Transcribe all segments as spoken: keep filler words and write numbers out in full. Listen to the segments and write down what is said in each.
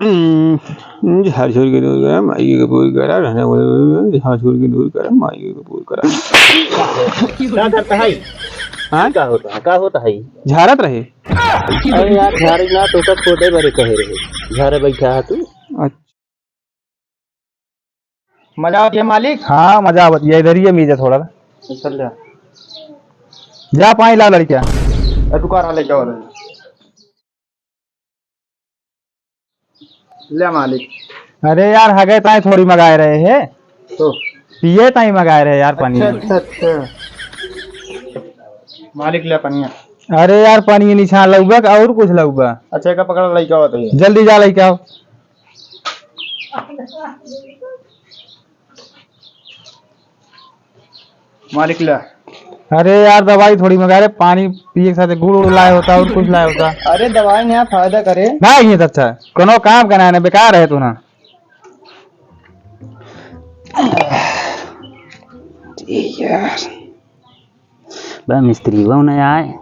हम्म, झाड़ छोड़ के दूर करा, माई के कपूर करा, रहने वाले झाड़ छोड़ के दूर करा, माई के कपूर करा। का करता है? हाँ? का होता है? का होता है? झाड़त रहे। अरे यार, झाड़ी ना तो सब खोदे बरे कहे रहे। झाड़े बैठा है तू। अच्छा। मजा आवत है मालिक? हाँ, मजा आवत है। इधर ही है मीजा थोड़ा। चल जा। जा पानी ला लड़किया। ए, तू का रहा लेके आ रहे? ले मालिक। अरे यार, हगे ताई थोड़ी मगाए रहे हैं। तो? पिए ताई मगाए रहे यार पानी। अच्छा, अच्छा, अच्छा। मालिक ले पनिया। अरे यार, पानी निछान लउबा कि और कुछ लउबा? अच्छा, एका पकड़ लइका आवत है। जल्दी जा लइका आओ। मालिक ला। अरे यार, दवाई थोड़ी मंगा रहे, पानी पिए के साथ गुड़ उड़ लाए होता और कुछ लाए होता। अरे दवाई ना फायदा करे। ना, ये तो अच्छा, कोनो काम का ना, बेकार है तू ना। यार, बा मिस्त्री वो नहीं आए।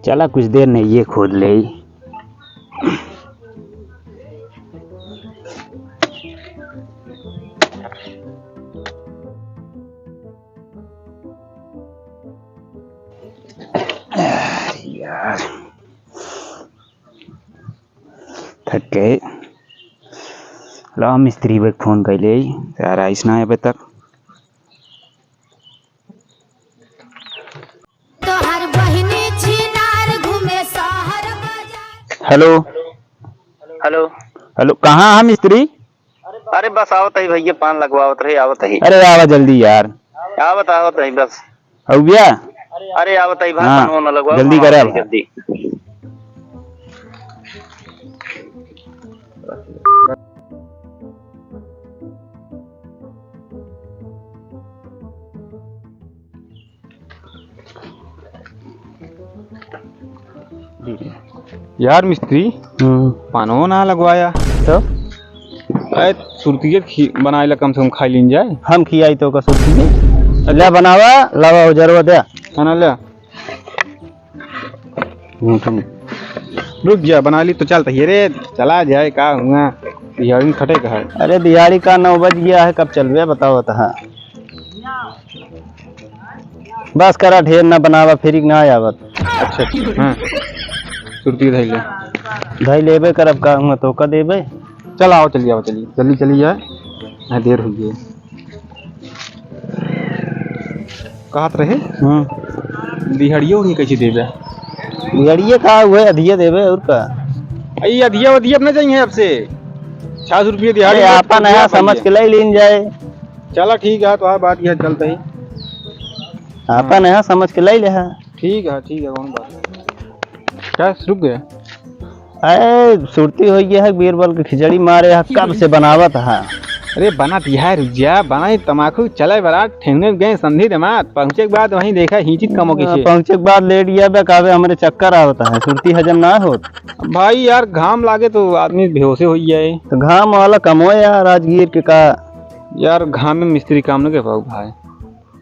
चला कुछ देर नहीं ये खोद ले। यार, थक गए। ला मिस्त्री बे फोन कैले, यार आइस ना अबे तक। तोहर बहिनी छिनार घूमे शहर बाजार। हेलो। हेलो। हेलो, कहाँ है मिस्त्री? अरे बस आवत ही भइया, पान लगवावत रहे, आवत ही। अरे आवा जल्दी यार। आवत, आवत ही बस। हो गया? अरे आवत ही भाई, हाँ, पान वान लगवाओ, जल्दी हम करे आवत ही अब। जल्दी। यार मिस्त्री, हम्म। पानो ना लगवाया। तो? अरे, सुरतिये खी-, बनाए ला कम से कम खाई लीन जाए। हम खियाई तो का सुरतिये? ले बनावा, लावा उजरवा दे। खाना ले। रुक जा, बना ली तो चलता ही रे, चला जाए, का हुआ? दिहाड़ी में खटे का है? अरे दिहाड़ी का नौ बज गया है, कब चलबे बताओ तो। हाँ। बस करा, ढेर ना बनावा, फिर ना आवत। अच्छा, अच्छा, हाँ। सुरती धइले। धइ लेबे करब, का हुआ तो का देबे? चल आओ, चली आओ, चली, जल्दी चली जाए, हाँ, देर हो गई। कहत रहे? हम्म। दिहड़ियो उड़ियो कैसे देबे? दिहड़िये का हुए, अधिये देबे और का? अई अधिया वधिया अपने चाहिए आपसे। छह सौ रुपये दिहाड़ी अरे, आपन है, समझ के ले लीन जाए। चला ठीक है, तो आ बात यह चलते ही। आपन है, समझ के ले ले है। ठीक है, ठीक है, कौन बात है? क्या रुक गया? अरे, सुरती हो गया है, बीरबल के खिचड़ी मारे है, कब से बनावत है। अरे, बनत है, रुक जा, बनाई तमाखू, चले बरात, ठेंगने गए संधि दमाद, पहुँचे के बाद वहीं देखा, हिंचित कमो हाँ, किसे। पहुँचे के बाद लेट गया बे, कहबे हमरे चक्कर आवत है, सुरती हजम ना होत। भाई यार, घाम लागे तो आदमी बेहोशे हो जाए। तो घाम वाला कमो यार, राजगीर के का। यार, घाम में मिस्त्री काम न कर पाऊ भाई।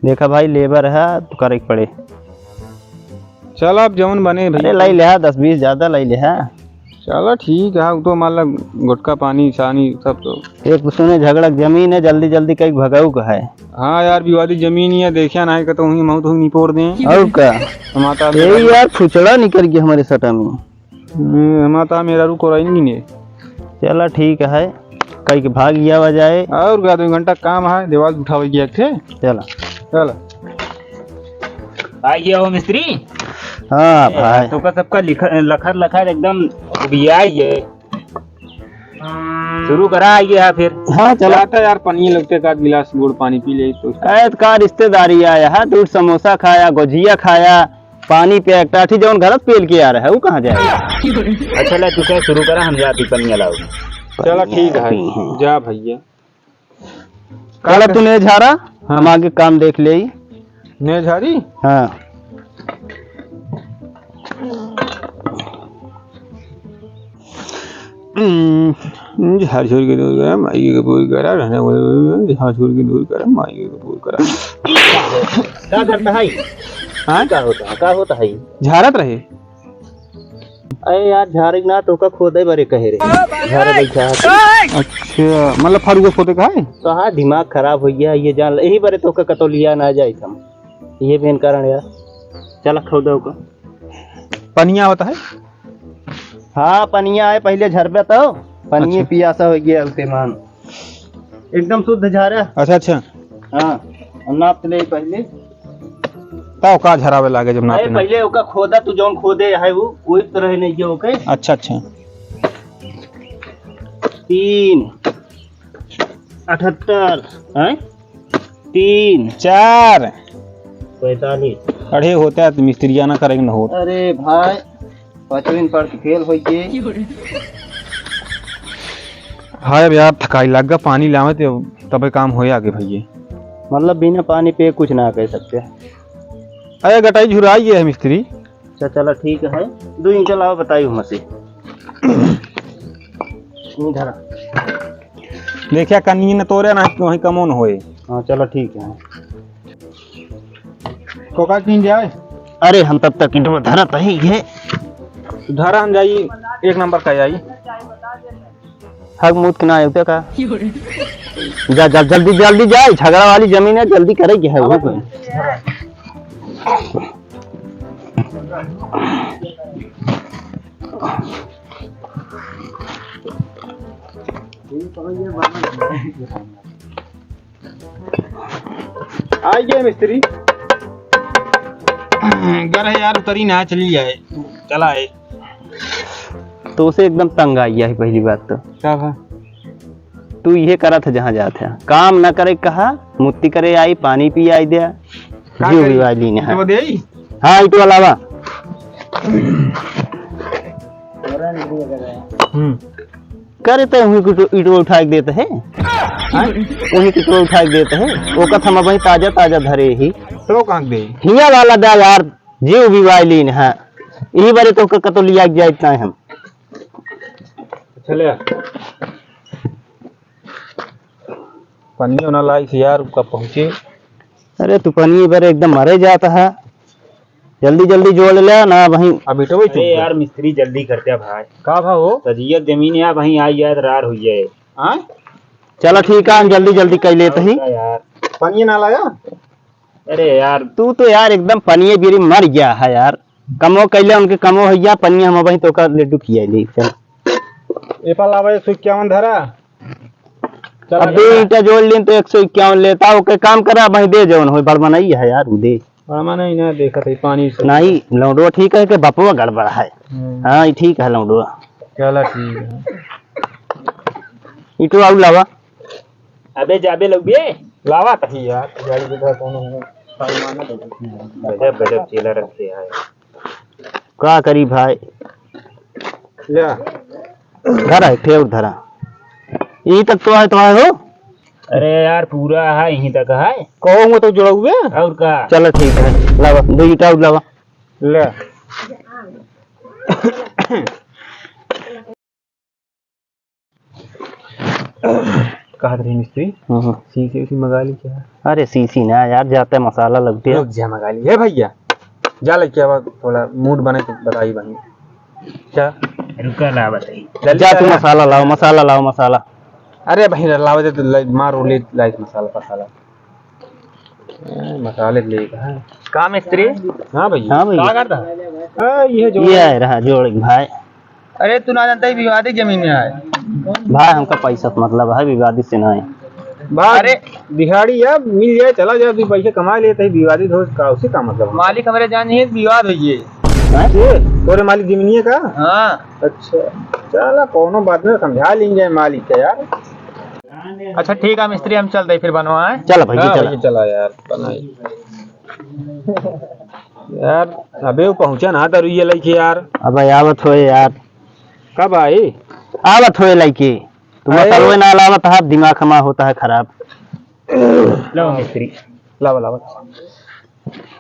देखा भाई, लेबर है, तो करे के पड़े। चल, अब जौन बने भैया। अरे, लाई ले, दस बीस ज्यादा लाई ले। चलो, ठीक है, उ तो मान ला गुटखा, पानी, सानी सब तो। एक तो सुने झगड़ा के जमीन है, जल्दी जल्दी कई भगाऊ का है। हाँ यार, विवादित जमीन ही है, देखिया ना है, कहते हुई मौत हुई निपोर दें। और का? हमारा यही यार, फुचड़ा निकल गया हमारे सटा में। हम्म, हमार ता मेहरारू कोराइन गिने। चला ठीक है, कई के भाग गया बजाए। और का, दो घंटा काम है, देवाल उठावे गया थे। चला। चला। आ गया हो मिस्त्री? हाँ ए, भाई। तो का सबका लिख-, लखर लखर एकदम उबिया ये। शुरू करा आइए है फिर। हाँ, चला। जाता यार, पनिया लगते का गिलास गुड़ पानी पी ले तो। ए, का रिश्तेदारी आया है, दूध समोसा खाया, गोजिया खाया, पानी पे एक टाठी जौन गलत पेल के आ रहा है, वो कहाँ जाएगा? अच्छा, ले, तू क्या शुरू करा, हम जाती पनिया लाओ। चला, ठीक है, पी हैं। जा भैया। काला तू ने झारा, हाँ। हम आगे काम देख ले। ने झारी? हाँ। हम्म, झाड़ छोड़ के दूर करा, माई के कपूर करा, रहने वाले झाड़ छोड़ के दूर करा, माई के कपूर करा। का करता है? हाँ? का होता है? का होता है? झाड़त रहे। अरे यार, झारे ना, तोका खोदे बरे कहे रहे। झारे बैठा है। अच्छा, मतलब फरुआ खोदे का है? तो हाँ, दिमाग खराब होइ गया, ये जान ले। यही बरे तोका कतौ लिया ना जाए हम। ये बेन कारण यार। चला खोदे का। पनिया होता है? हाँ, पनिया है, पहिले झरबे तो। पनिया अच्छा। पियासा होइ गया उसे मान। एकदम शुद्ध झारा। अच्छा, अच्छा। हाँ, और नाप ले पहिले। तब का झरावे लागे जब नापे अरे, ना? पहिले ओका खोदा, तू जौन खोदे है वो, वही तरह नहीं गया ओके। अच्छा, अच्छा। तीन, अठहत्तर, हैं? तीन। चार। पैंतालीस। अरे होता है तो मिस्त्रियाना करेंगे ना होता। अरे भाई, पाँचवीं में पढ़ के फेल होइ गए। हाय अब यार, थकाई लग गया, पानी लावे तो तबे काम होए आगे भैया। मतलब बिना पानी पे कुछ ना कर सकते। अरे गटाई झुराई है मिस्त्री। अच्छा चलो ठीक है, दो इंच लाओ बताई हूँ मसी। नहीं धरा। देखिया कन्नी न तोरे ना वहीं कमोन होए। हाँ चलो ठीक है। कोका किन जाए? अरे हम तब तक इंटरव्यू धरत ही है। धरा हम जाई, एक नंबर का जाई। हग मूत के ना आयो का? जा, जा, जल्दी, जल्दी जाए, झगड़ा वाली जमीन है, जल्दी करे के है वो। आइए मिस्त्री। गर है यार, उतरी ना, चली जाए, चला आए। तो उसे एकदम तंग आई है पहली बात तो। का भा? तू ये करत है जहाँ जात है, काम न करे कहा, मुत्ती करे आई, पानी पी आई दे, का जीव करी? भी वाली ने है। तो दे आई? हाँ, इटो अलावा। हम्म। करे तो वहीं को इटो उठा के देते हैं। हाँ? वहीं को इटो उठा के देते हैं। वो कथा हम वहीं ताजा ताजा धरे ही। तो कहाँ दे? हिया वाला दा यार, जीव भी वाली ने है। यही बारे तो कतो लिया के जाए इतना हम। अच्छा ले आ। पन्नी होना लाई से यार, कब पहुँचे? अरे तू पन्नी पर एकदम मरे जाता है, जल्दी जल्दी जोड़ ले ना वहीं। अब इटो भाई अरे चुप कर। यार मिस्त्री जल्दी करते हैं भाई। का भा हो? तजियत जमीन है वहीं आई याद रार हुई है। हाँ? चलो ठीक है, हम जल्दी जल्दी कर लेते ही। यार पन्नी ना लाया? अरे यार। तू तो यार एकदम पनिये बीरी मर गया है यार। कमो कैले उनके कमो हो गया, पनिये हम वहीं तो कर ले दुखिया ले। चल। ए पा लावा एक सौ इक्यावन धरा। चल अब दो ईंटा जोड़ लें तो एक सौ इक्यावन लेता, ओके काम करा, वहीं दे जौन होई, बड़ मनई है यार, उ दे। बड़ मनई ना देखत है पानी से। नहीं, लौंडो ठीक है कि बपवा गड़बड़ है। हम्म। हाँ, ये ठीक है लौंडो। चला ठीक है। इटो आउ लावा। अबे जाबे लउबे। लावा तही यार, गाड़ी के तरह कोनो हो। गजब, गजब चेला रखे हैं। का करी भाई? ले। धरा, एक ठे और धरा। ई तक तो है, तो है हो? अरे यार, पूरा है, यहीं तक है। कहूँ तो जुड़ाऊ बे? और का? चलो ठीक है, लावा, दो ईंटा और लावा। ले। कहत रही मिस्त्री, हम्म। सीसी उसी मंगा ली क्या? अरे सीसी ना यार, जाते मसाला लगते हैं। रुक जा, मंगा ली। हे भैया, जा लेके आवा, थोड़ा मूड बने तो बताई भाई। क्या? रुका ला बताई। जल्दी जा तू आ। मसाला लाओ, मसाला लाओ, मसाला। अरे भाई, लावा दे तो लाई, मार उली, लाई मसाला, मसाला। ए, मसाले ले का है? का मिस्त्री? हाँ भैया। हाँ भैया। का करता? ए, ये जो ये आए रहा जोड़ भाई। अरे तू ना जानता ही विवादित जमीन में आए। भाई हमका पैसा से मतलब है, विवादित से नहीं। भाई अरे दिहाड़ी है, मिल जाए, चला जाए, अभी पैसे कमा लेते ही विवादित हो का, उसी का मतलब है। मालिक हमारे जान नहीं है, विवाद हो ये। हैं? ये तोरे मालिक जमीनिए का? हाँ। अच्छा, चला कोनो बात नहीं, समझा लेंगे मालिक का यार। अच्छा ठीक है मिस्त्री, हम चलते हैं फिर बनवाए। चला भैया, हाँ, चला। भैया, चला यार, बनाई। यार, अबे वो पहुँचा ना दरुइया लइके यार। अबे आवत होए यार। कब आई? आवत होए लइके। तू अरे। मसलवे ना लावत है, दिमाग हमार होता है खराब। लाओ मिस्त्री। लावा, लावा।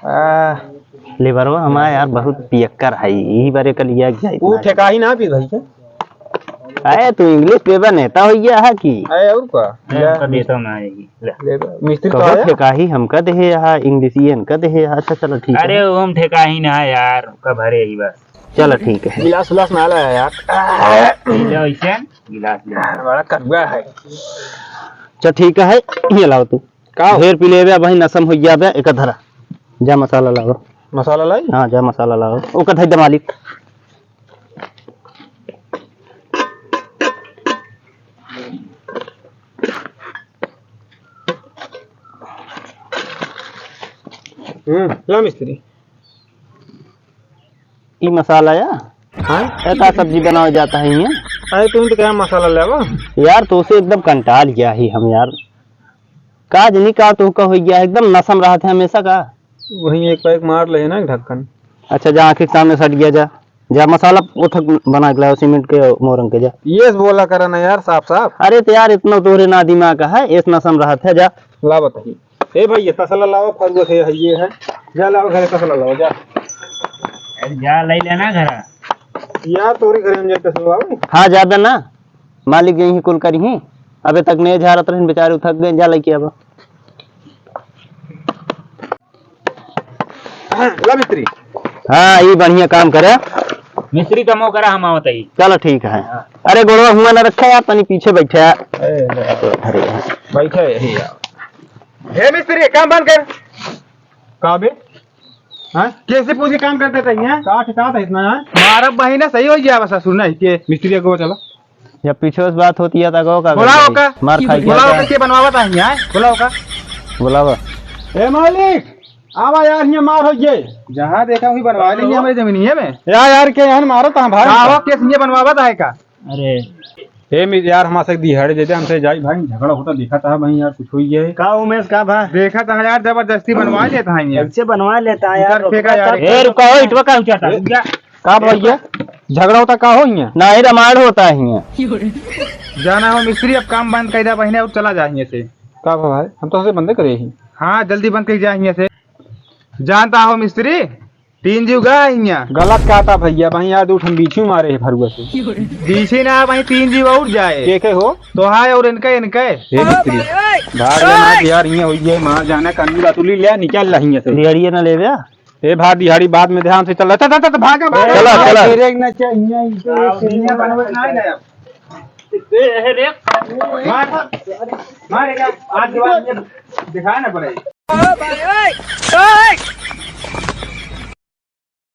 आ, लेबरवा हमारा यार बहुत पियक्कर है, यही बारे का लिया जाए वो इतना। ठेकाही ना भी भैया। अरे तू English paper नेता हो गया है कि? अरे और का? अरे या। हमका देता ना आएगी। ले। लेबर, मिस्त्री तो कहो आया? ठेकाही हमका देहे यहाँ, English ये इनका देहे यहाँ। अच्छा चलो ठीक है। अरे वो हम ठेकाही ना है यार, का भरे ही बस। चला ठीक है। गिलास उलास ना लाया यार। ले वैसे गिलास ले। बड़ा कड़वा है। चल ठीक है, ये लाओ तू। का हो? ढेर पी लेबे, अबहीं नसम होइ जाबे, एक धरा। जा मसाला लाओ। मसाला लाई? हाँ, जा मसाला लाओ। ओका धइ दे मालिक। हम्म, ला मिस्त्री। ई मसाला या? हाँ? ए का सब्जी बनावे जाता है ये? अरे तुम तो क्या मसाला लेवा? यार, तो उसे एकदम कंटाल गया ही हम यार। का जनी का तो का हो गया, एकदम नसम रहत है हमेशा का। वहीं एक पैक मार ले ना ढक्कन। अच्छा, जा आँखी के सामने सट गया, जा। जा मसाला उठक बना के लाओ सीमेंट के मोरंग के, जा। ये बोला करा ना यार साफ साफ। अरे तो यार, इतना तोहरे ना दिमाग है, इस नसम रहत है, जा। ला बताइए। ए भैया, तसला लाओ, फरुआ से है, ये है। जा लाओ घरे तसला लाओ, जा। अरे जा, ले लेना घर। यार, तोरी घरे हम जाके तसला लाओ। हाँ, जा दे ना। मालिक यहीं कुल करी ही। अबे तक नहीं झारत रहन, बेचारे उथक गए, जा लेके अब। ला मिस्त्री। हाँ, ई बढ़िया काम करे। मिस्त्री कमो करा, हम आवत ही। चलो ठीक है। हाँ। अरे गोड़वा हुआ ना रखा यार, तनी पीछे बैठे। अरे, अरे। बैठे यही यार। हे मिस्त्री, काम बंद कर। का बे? हाँ? कैसे पूछ के काम करते थे यहाँ? का ठिकाना था इतना यार? मारा बहिना सही हो गया बस ससुर नहीं के मिस्त्री को चला। जब पीछे से बात होती है तो का बोलाओ का? मार खाई बोलाओ का? के बनवावत है यहाँ? बोलाओ का? बोलावा। ए मालिक, आवा यार, हियाँ मार हो गए। जहाँ देखा वही बनवा लेंगे हमारे जमीनिये में। या यार, के यहाँ मारो तो हम भाई। का हो, केस ये बनवावत है का? अरे। ए मिस यार, हमारे से दिहाड़ी दे दे, हमसे जाई भाई, झगड़ा होता देखा था भाई यार, कुछ हुई है। का उमेश, का भा? देखा था यार, जबरदस्ती बनवा लेता है यार। कैसे बनवा लेता है यार? इधर फेंका यार। ए, रुका हो, इटवा का उठाता? ए, रुक जा। का भैया? झगड़ा होता का हो हियाँ? नहीं, रामायण होता है हियाँ। जाना हो मिस्त्री, अब काम बंद कर दे बहिने और चला जा हियाँ से। का भा भाई? हम तो से बंदे करे ही। हाँ, जल्दी बंद कर जा हियाँ से। जानता हो मिस्त्री, तीन जीव गा हियाँ। गलत कहता भैया, वहीं यार दो ठन बीछी मारे है फरुआ से। बीछी ना, वहीं तीन जीव और जाए। के के हो? तो हाय और इनका, इनका। ए मिस्त्री, भाग लेना यार, हियाँ हुई है, मार जाना, कानून बातुली ले, निकल रही है से। दिहाड़िए ना लेवे। ए भाई, दिहाड़ी बाद में ध्यान से चल। चल, चल, चल, भागा, भागा। चला, चला। ब्रेक ना चाहिए, इनको एक सिंगल बनवे ना है ना। ए, ए, रे। मार, मार, मार, आज के बाद ये दिखाए ना पड़े।